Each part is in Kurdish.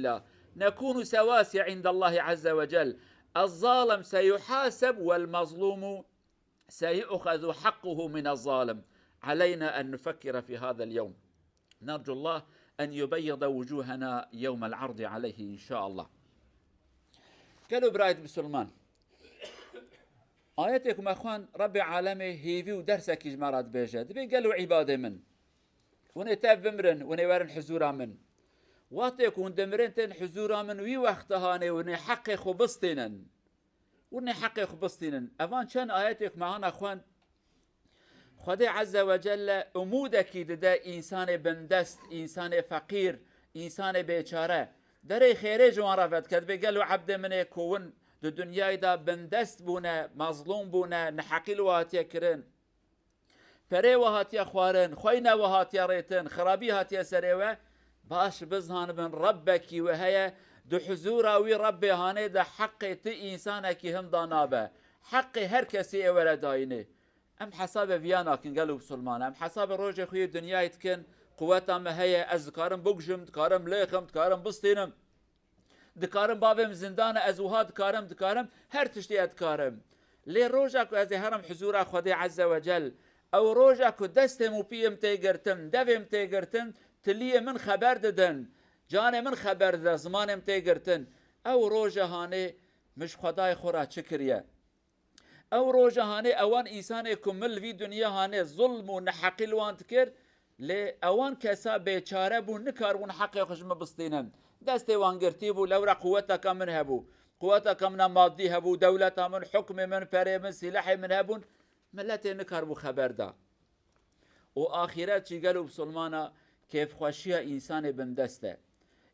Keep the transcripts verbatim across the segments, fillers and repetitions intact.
الله. نكون سواسية عند الله عز وجل. الظالم سيحاسب والمظلوم سيؤخذ حقه من الظالم. علينا أن نفكر في هذا اليوم. نرجو الله أن يبيض وجوهنا يوم العرض عليه إن شاء الله. Gelo birayet Musulman, ayetê ku me xwend, Rebbê Alemê hêvî û dersekî ji me re dibêje. Dibê gelo îbadê min, hûn ê tev bimirin, hûn ê werin huzûra min. Wextê ku hûn dimirin tên huzûra min, wî wexta hanê hûn ê heqê xwe bistînin. Hûn ê heqê xwe bistînin. Evan çend ayetê ku me hana xwend, Xwedê Azze ve Celle umûdekî dide însanê bindest, însanê feqîr, însanê bêçare. Derê xêrê ji wan re vedike. Dibê gelo ebdê min ê ku win di dinyayê de bindest bûne, mezlûm bûne, neheqî li we hatiye kirin, perê we hatiye xwarin, xweyne we hatiye rêtin, xirabî hatiye serê we, baş bizanibin Rebbekî we heye, di huzûra wî Rebbê hanê de heqê ti însanekî hinda nabe. Heqê her kesî ê were dayînê. Em hesabê viya nakin gelo Musulman. Em hesabê rojê xwe yê dinyayê dikin. Quweta me heye, ez dikarim bikujim, dikarim lêxim, dikarim bistînim. Dikarim bavê min zindan e, ez wiha dikarim, dikarim, her tiştê ez dikarim. Lê roja ku ez ê herim huzûra Xwedê Azze ve Cel, ew roja ku destê min û piyê min tê girtin, devê min tê girtin, tiliyê min xeber didin, canê min xeber dide, zimanê min tê girtin. Ew roja hanê min ji Xwedayê xwe re çi kiriye? Ew roja hanê ewan însanê ku min li vî dinya hanê zulm û neheqî li wan dikir, lê ewan kesa bêçare bûn, nikaribûn heqê xwe ji min bistînin. Destê wan girtî bû, lewra quweteke min hebû. Quweteke min a madî hebû, dewleta min, hukmê min, perê min, sîlehê min hebûn. Miletê nikaribû xeber da. Û axîret jî gelo Musulmana kêfxweşiya însanê bindest e.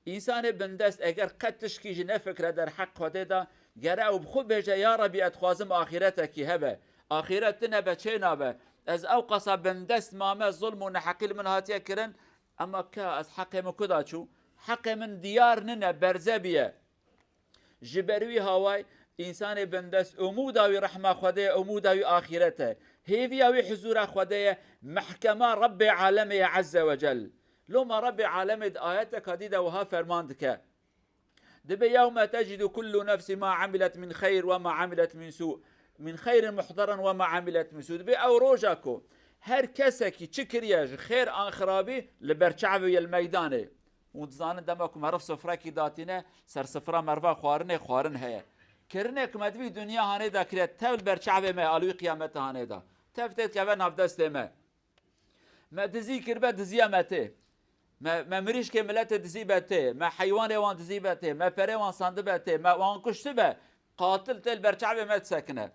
Însanê bindest eger qet tişkî jî nefikre derheq Xwedê de, gere ew bi xwe bêje, ya Rebî, ez dixwazim axîretekî hebe. Axîret tine be, çê nabe. Ez ew qasa bindest mame, zulm û neheqî li min hatiye kirin, ema ka ez heqê min ku da çû? Heqê min diyar nine, berze biye. Ji ber wî haway însanê bindest umûda wî rehma Xwedê ye, umûda wî axîret e. Hêviya wî huzûra Xwedê ye, mehkema Rebbê Alemê ye Azze ve Cel. Loma Rebbê Alemê di ayeteka dî de wiha ferman dike. Dibê yewme tecidu kullu nefsin ma amilet min xeyr ve ma amilet min sû, min xeyrin muhdaran ve ma amilet min sû. Dibê ew roja ku her kesekî çi kiriye ji xêr an xirabî li ber çavê ye li meydanê. Hûn dizanin dema ku meriv sifrekî datîne, ser sifra meriva xwarinê, xwarin heye. Kirinê ku me di vî dinya hanê de kiriye, tev li ber çavê me, alwî qiyameta hanê de. Tev tê dikeve nav destê me. Me dizî kiribe, diziya me tê. Me, me mirîşkê miletê dizîbe tê. Me heywanê wan dizîbe tê. Me perê wan sandibe tê. Me wan kuştibe. Qatil tê li ber çavê me disekine.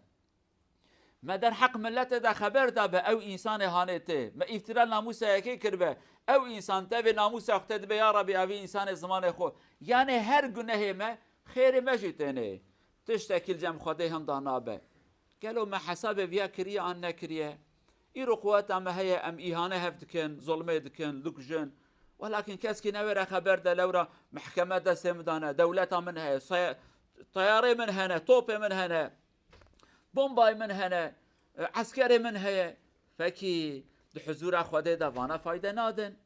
Me derheq miletê de xeber dabe, ew însanê hanê tê. Me îftira namûsa yekê kiribe, ew însan tevê namûsa xwe tê dibe, ya Rebî, evî însanê zimanê xwe. Yanê her gunehê me, xêrê me jî tênê. Tiştekî li cem Xwedê hinda nabe. Gelo me hesabê viya kiriye an nekiriye? Îro quweta me heye, em îhane hev dikin, zulmê dikin, dikujin. Welakin keskî newêre xeber de, lewra mehkeme destê min dane, dewleta min heye, saya-, teyarê min hene, topê min hene. Bombayê min hene, e, eskerê min heye. Pekî di huzûra Xwedê de vana fayde nadin.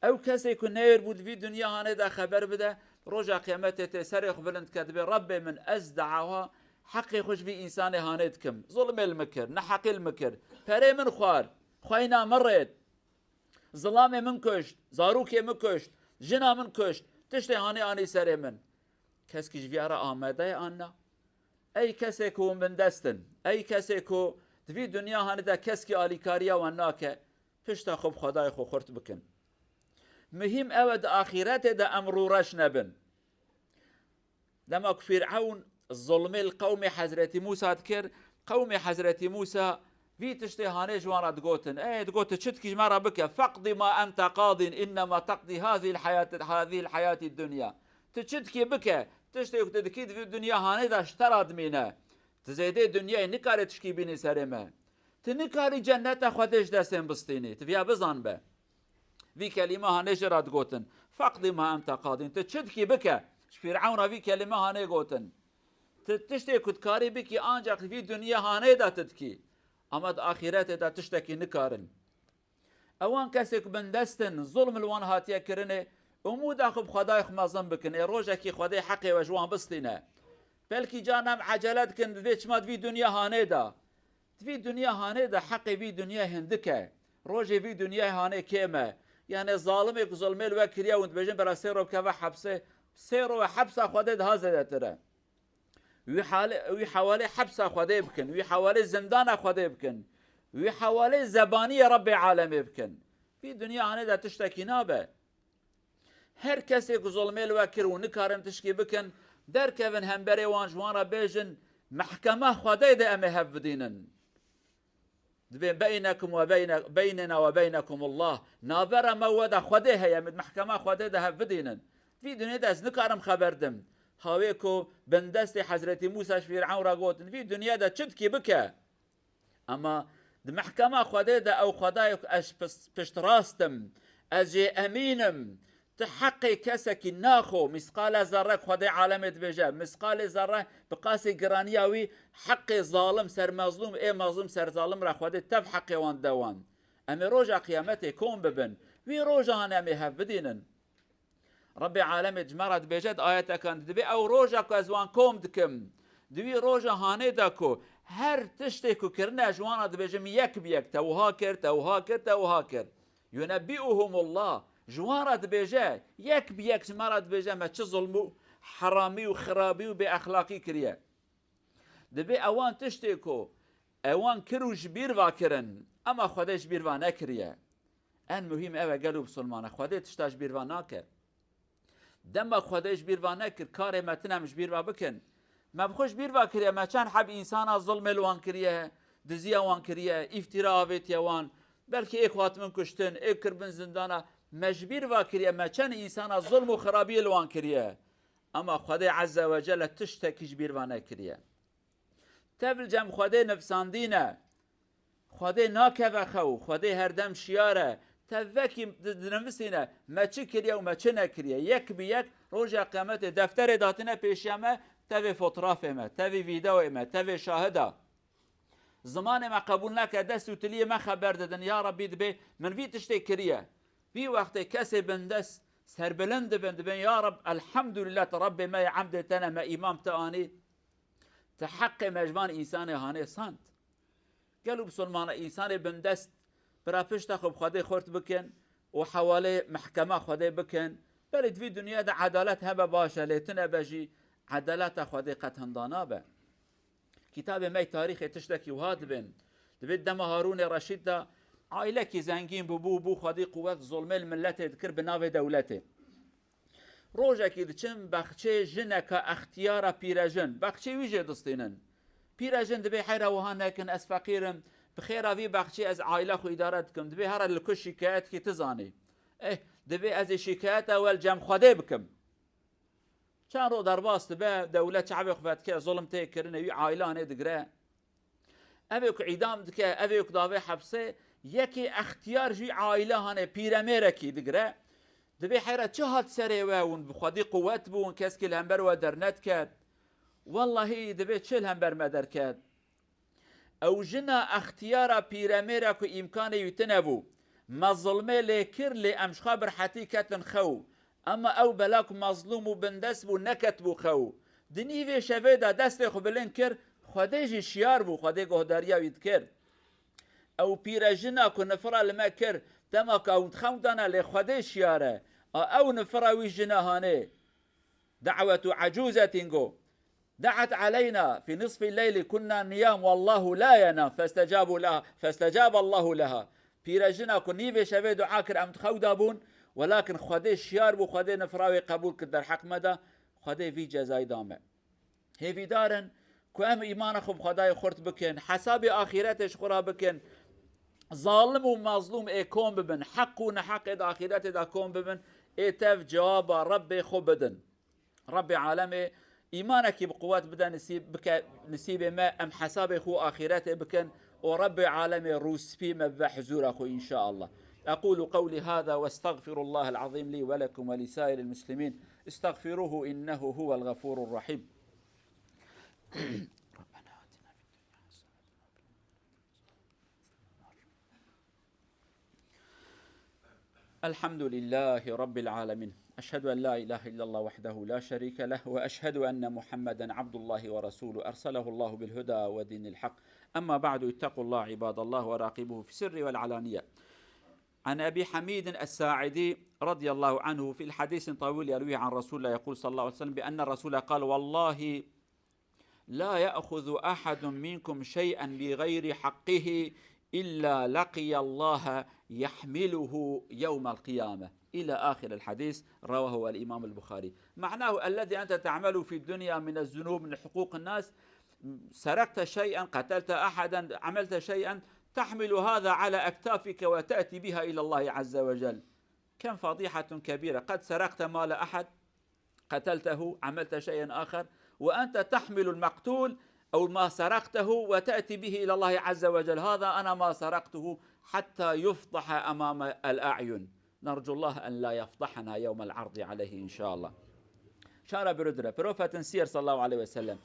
Ew kesê ku neyr bû di vî dinya hanê de xeber bide, roja qiyametê tê serê xwe bilind ke, dibê, Rebbê min, ez di awa heqê xwe ji vî însanê hanê dikim. Zulmê li min kir, neheqî li min kir. Perê min xwar, xweyna min rêt. Zilamê min kuşt, zarokê min kuşt, jina min kuşt, tiştê hanê anî serê min. Keskî ji viya re amade ye an na? Ey kesê ku hûn bindest in, ey kesê ku di vî dinya hanê de keskî alîkariya wan nake, pişta xwe bi Xwedayê xwe xurt bikin. Muhîm ew e di axîretê de em rûreş nebin. Dema ku Fîr'ewn zulmê li qewmê Hezretî Mûsa dikir, qewmê Hezretî Mûsa vî tiştê hanê ji wan re digotin. Ê, digot, tu çi dikî ji me re bike. Feqdî ma ente qadîn, innema teqdî hazîl heyat-, hazîl heyatî dunya. Tu çi dikî bike. Tiştê ku tu dikî di vî dinya hanê de ji te re dimîne. Tu zêdê dinyayê nikarê tişkî bînî serê me. Tu nikarî cenneta Xwedê ji destê min bistînî. Tu viya bizan be. Vî kelîme hanê jê re digotin. Feqdî ma ente qadîn. Tu çi dikî bike. Ji Fîr'ewna vî kelîme hanê gotin. Tu tiştê ku dikarî bikî ancak vî dinya hanê de tu dikî. Ama di axîretê de tiştekî nikarin. Ewan kesê ku bindest in, zulm li wan hatiye kirinê, Umûda xwe bi Xwedayê xwe mezin bikin. Ê rojekî Xwedê heqê we ji wan bistîne. Belkî carna em ecele dikin, divê çima di vî dinya hanê de. Di vî dinya hanê de heqê vî dinyayê hindik e. Rojê vî dinyayê hanê kêm e. Yanê zalimê ku zulmê li we kiriye, hûn dibêjin bera sê roj bikeve hepsê. Sê roj we hepsa Xwedê daha zêdetir e. Wî hale-, wî hewalê hepsa Xwedê bikin, wî hewalê zindana Xwedê bikin, wî hewalê zebaniyê Rebbê alemê bikin. Vî dinya hanê de tiştekî nabe. Her kesê ku zulmê li we kir û nikarin tişkî bikin, derkevin hemberê wan, ji wan re bêjin, mehkema Xwedê de em ê hev bidînin. Dibê beynekum ve beyne-, beynena ve beynekumullah. Navbera me we de Xwedê heye, em ê di mehkema Xwedê de hev bidînin. Vî dinyê de ez nikarim xeber dim. Hawê ku bindestê Hezretî Mûsa ji Fîr'ewn re gotin, vî dinyê de çi dikî bike. Ema di mehkema Xwedê de ew Xwedayê ku ez pis-, piştrast im, ez jê emîn im, Ti heqê kesekî naxo, mîsqale zerre, Xwedê alemê dibêje, mîsqalê zerre bi qasî giraniya wî heqê zalim ser mezlûm, ê mezlûm ser zalim re Xwedê tev heqê wan dide wan. Em ê roja qiyametê kom bibin. Wî rojan em ê hev bidînin. Rebbê alemê ji me re dibêje di ayetekan de, dibê ew roja ku ez wan kom dikim, di wî roja hanê de ku her tiştê ku kirine ji wan re dibêjim yek bi yek, te wiha kir, te wiha kir, te wiha kir. Yunebbi'uhumullah, ji wan re dibêje, yek bi yek ji me re dibêje, me çi zulm û heramî û xirabî û bêexlaqî kiriye. Dibê ewan tiştê ku ewan kir û ji bîr va kirin, ema Xwedê ji bîr va nekiriye. En muhîm ev e, gelo bisilmane, Xwedê tişta ji bîr va nake. Dema Xwedê ji bîr va nekir, karê me tune em ji bîr va bikin. Me bi xwe ji bîr va kiriye, me çend heb însana zulmê li wan kiriye, diziya wan kiriye, îftîra avêtiye wan, belkî ê xwe hatibin kuştin, ê kiribin zindana, me ji bîr va kiriye, me çend însana zulm û xirabiyê li wan kiriye. Ema Xwedê Ezze ve Celle tiştekî ji bîr va nekiriye. Tev li cem Xwedê nivsandîne. Xwedê nakeve xew, Xwedê herdem şiyar e. Tev vekî di-, dinivîsîne, me çi kiriye û me çi nekiriye. Yek bi yek roja qiyametê defterê datine pêşiya me, tevê fotrafê me, tevî vîdeoyê me, tevê şahida. Zimanê me qebûl nake, dest û tiliyê me xeber didin. Ya Rebbî, dibê min vî tiştê kiriye. Vî wextê kesê bindest serbilind dibin, dibên, Ya Reb, elhamdulillah, tu Rebbê me ye, emdê te ne, me îman te anî. Ti heqê me ji van însanê hanê sand. Gelo bisilmana însanê bindest bira pişta xwe bi Xwedê xurt bikin û hewalê mehkema Xwedê bikin. Belê di vî dinya de edalet hebe baş e, lê tune be jî edaleta Xwedê qet hinda nabe. Kitabê me tarîxê tiştekî wiha dibên. Dibê dema Harûnê Reşîd de aîlekî zengîn bûbû, bû xwedî quwet, zulmê li miletê dikir bi navê dewletê. Rojekî diçin bexçê jineka extiyara pîrejin, bexçê wî jê distînin. Pîrejin dibê heyra wiha nekin, ez feqîr im, bi xêra vî bexçê ez aîla xwe îdare dikim. Dibê here li ku şîkayet kî, ti zanî. Eh, dibê ez ê şîkayeta we li cem Xwedê bikim. Çend roj derbas dibe, dewlet çavê xwe vedike, zulm tê kirine, wî aîla hanê digire. Ev ê ku îdam dike, ev ê ku davê hepsê, yekê extiyar jî aîla hanê pîremêrekî digire. Dibê heyra çi hat serê we, hûn bi xwedî quwet bûn, keskî li hember we dernediket. Wellahî dibê çi li hember me derket. Ew jina extiyara pîremêra ku îmkanê wî tune bû, me zilmê lê kir, lê em ji xwe bi rehetî ketin xew. Ema ew bela ku mezlûm û bindest bû, neketibû xew. Di nîvê şevê de destê xwe bilind kir, Xwedê jî şiyar bû, Xwedê guhdariya wî dikir. Ew pîrejina ku nifira li me kir, dema ku ew xew dana, lê Xwedê şiyar e. A ew nifira wî jina hanê. دعوة عجوزة go. دعت علينا في نصف الليل كنا نيام والله لا ينام فاستجاب لها، فاستجاب الله لها. Pîrejina ku nîvê şevê dua kir, em di xew de bûn, welakin Xwedê şiyar bû, Xwedê nifra wê qebûl kir derheq me de, Xwedê vî cezayî da me. Hêvîdar in ku em îmana xwe bi Xwedayê xurt bikin, hesabê axîretê ji xwe re bikin, zalim û mazlûm ê kom bibin, heq û neheqê di axîretê de kom bibin, ê tev cewaba Rebbê xwe bidin. Rebbê alemê îmanekî bi quwet bide nisîb, bike nisîbê me, em hesabê xwe û axîretê bikin û Rebbê alemê rûspî me bibe huzûra xwe, înşaallah. أقول قولي هذا وأستغفر الله العظيم لي ولكم ولسائر المسلمين. استغفروه إنه هو الغفور الرحيم. ربنا آتنا في الدنيا حسنة وفي الآخرة حسنة وقنا عذاب النار. الحمد لله رب العالمين. أشهد أن لا إله إلا الله وحده لا شريك له، وأشهد أن محمدا عبد الله ورسوله، أرسله الله بالهدى ودين الحق. أما بعد، اتقوا الله عباد الله وراقبوه في السر والعلانية. عن أبي حميد الساعدي رضي الله عنه في الحديث طويل يرويه عن رسول الله يقول صلى الله عليه وسلم بأن الرسول قال: والله لا يأخذ أحد منكم شيئا بغير حقه إلا لقي الله يحمله يوم القيامة، إلى آخر الحديث، رواه الإمام البخاري. معناه: الذي أنت تعمله في الدنيا من الذنوب، من حقوق الناس، سرقت شيئا، قتلت أحدا، عملت شيئا، تحمل هذا على أكتافك وتأتي بها إلى الله عز وجل. كم فضيحة كبيرة، قد سرقت مال أحد، قتلته، عملت شيئا آخر، وأنت تحمل المقتول أو ما سرقته وتأتي به إلى الله عز وجل: هذا أنا ما سرقته، حتى يفضح أمام الأعين. نرجو الله أن لا يفضحنا يوم العرض عليه إن شاء الله. Şara birudre. Profetin siyer sallallahu aleyhi ve sellem.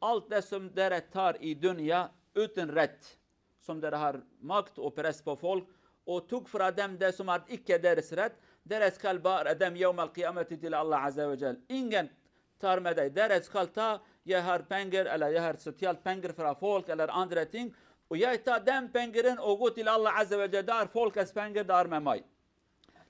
Alt desum dere tar i dünya ütin ret. Som der har makt o pres po folk, o tuk fra dem de som art ikke der sret, der eskal bar edem yevmel qiyameti til Allah azze ve cel. Ingen tar medey, der eskal ta ye har penger, ela ye har sosyal penger fra folk, eller andre ting, o ye ta dem pengerin, o go til Allah azze ve cel dar folk es penger dar memay.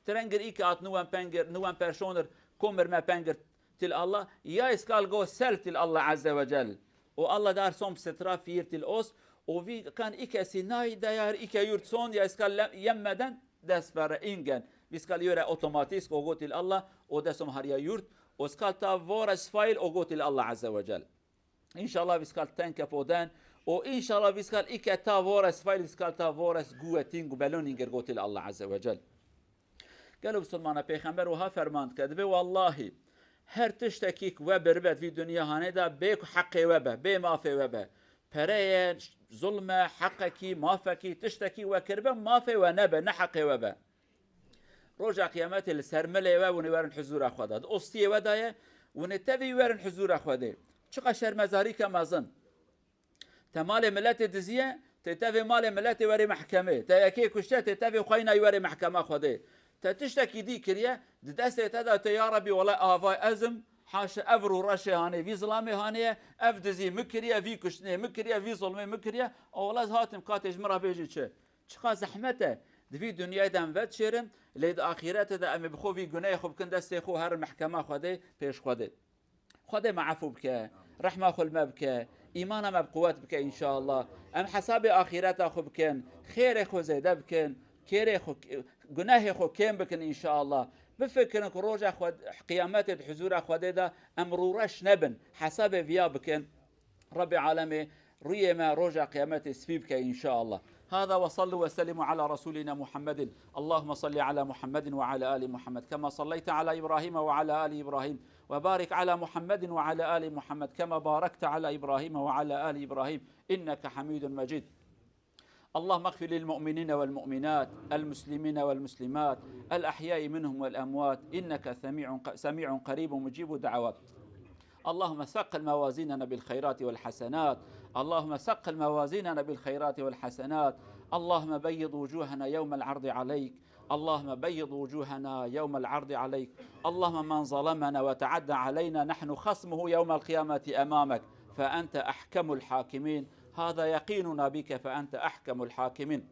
Trengir î ke at niwen pengir, niwen personir, komir me pengir til Allah, ya iskal go sel til Allah azze ve cel. O Allah dar som setra fir til os, o vi kan î kesî nay dayar î ke yurt son, ya iskal le-, yemmeden des vere ingen. Vi iskal yöre otomatis o go til Allah, o desom har ya yurt, o iskal ta vores fail o go til Allah azze ve cel. Înşallah vîskal tenke poden û înşallah vîskal îke ta vores fayl vîskal ta vores guwetin gu belonî gergotil Allah azze ve cel. Gelo Musulmana Pêxember wiha ferman dike, dibê wallahî her tiştekî ku we biribet vî dinya hanê de bê ku heqê we be, bê mafê we be. Pere ye, zulm e, heqekî, mafekî, tiştekî we kiribe, mafê we nebe, ne heqê we be. Roja Qiyametê li ser milê we winê werin huzura Xweda. Di ostiyê we de ye, winê tevî werin huzura Xwedê. Çiqa şermezarîke mezin. Te malê miletê diziye, tê tevê malê miletê werê mehkemê. Te yekê kuşte, tê tevê xweyna wî werê mehkema Xwedê. Te tiştekî dî kiriye, di destê te de tê ya Rebî wele avay ez im, haşa ev rûreşê hanê, vî zilamê hanê ye, ev dizî min kiriye, vî kuştinê min kiriye, vî zulmê min kiriye. O wele ez hatim katê ji min re bêjî çi? Çiqa zehmet e. Di vî dinyayê de em vedişêrin, lê di axîretê de em ê bi xwe vî gunehê xwe bikin destê xwe, herin mehkema Xwedê, pêş Xwedê. Xwedê me efû bike, rehma xwe li me bike, îmana me bi quwet bike înşallah. Em hesabê axîreta xwe bikin, xêrê xwe zêde bikin, kêrê xwe, gunehê xwe kêm bikin înşallah. Bifikirin ku roja xwe, qiyametê di huzûra Xwedê de em rûreş nebin, hesabê viya bikin. Rabbê alemê rûyê me roja qiyametê spî bike înşallah. هذا وصلوا وسلموا على رسولنا محمد. اللهم صل على محمد وعلى آل محمد كما صليت على إبراهيم وعلى آل إبراهيم وبارك على محمد وعلى آل محمد كما باركت على إبراهيم وعلى آل إبراهيم إنك حميد مجيد. اللهم اغفر للمؤمنين والمؤمنات، المسلمين والمسلمات، الأحياء منهم والأموات، إنك سميع ق-، سميع قريب مجيب الدعوات. اللهم ثقل موازيننا بالخيرات والحسنات. اللهم ثقل موازيننا بالخيرات والحسنات. اللهم بيض وجوهنا يوم العرض عليك. اللهم بيض وجوهنا يوم العرض عليك. اللهم من ظلمنا وتعدى علينا نحن خصمه يوم القيامة أمامك، فأنت أحكم الحاكمين. هذا يقيننا بك، فأنت أحكم الحاكمين.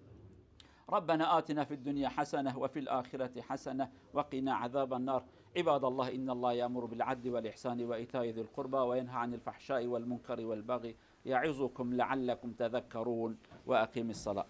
ربنا آتنا في الدنيا حسنة وفي الآخرة حسنة وقنا عذاب النار. عباد الله، إن الله يأمر بالعدل والإحسان وإيتاء ذي القربى وينهى عن الفحشاء والمنكر والبغي يعظكم لعلكم تذكرون. وأقم الصلاة.